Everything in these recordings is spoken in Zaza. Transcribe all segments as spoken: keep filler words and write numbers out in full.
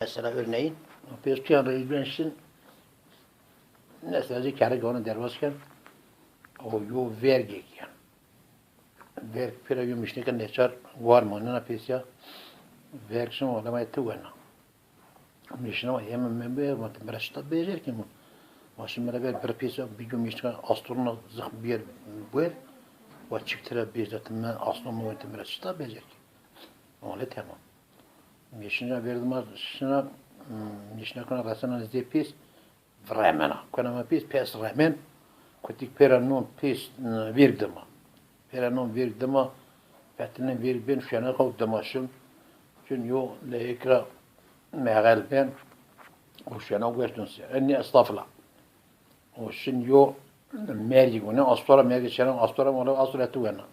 Mesela örneğin, pês tuyan reyben şin, mesela zî kere gavana derbas ken, o yo vergê ken. Verg pêra yo mişneke neçar war manena pêsya, verg şin wala ma tu wena. Mişna wa yeme me be, ma te mira şita becer ki mu. Ma şin mira ver, bir pêsya bir gün mişneke astoruna zıx bir wer, wa çiktire becer te me astoruna wente mira şita becer ki. Öyle tamam. Mişna verdim şina, mişna kana resena zê pês, remena. Kona ma pês, pês remen. Kutik pêra non pês, e, verg dima. Pêra non verg dima. Fetilin verg ben, şena kaw dima şin. Çün yo leyekra meğel ben. O şena guertun se. Enni estağfurullah. O şin yo mergi gune, astora mergi çena, astora mala astora tu wena.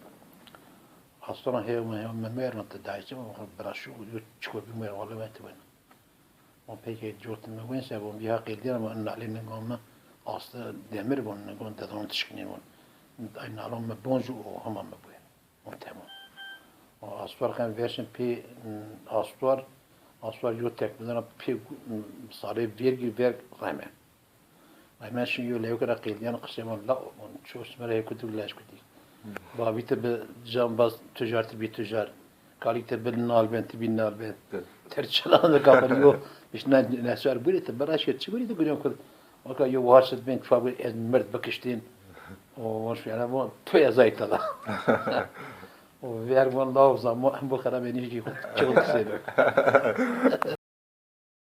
Astora hev me, hev me, me, me, te dayçe, me, bira şu, yo çiko bi me, wala me tu wena. O peki, cortime wen se, bon, bir hak edin ama nalin gome, asta demir bon, gon dedan tişkini bon. Ay nalon me boncu o, hama me bu. O tamam. O astor kan versin pi, astor, astor yo tek bizana pi, sarı vergi ver raymen. Raymen şin yo lewke ra qeydiyan qise von la, on ço smere hekutu leş kuti. Babi te bi cambaz tujar, te bi tujar. Kalik te bi nalbent, te bi nalbent. Ter çelan de kapır yo. İşte ne, ne sar buri te beraş ke çi buri te gülüyon kul. Oka yo varsıt ben çuwa buri ez merd bakıştın. O, o şu yana bu tu ezayt la. O ver von la o zaman bu kadar beni ki çok seviyorum.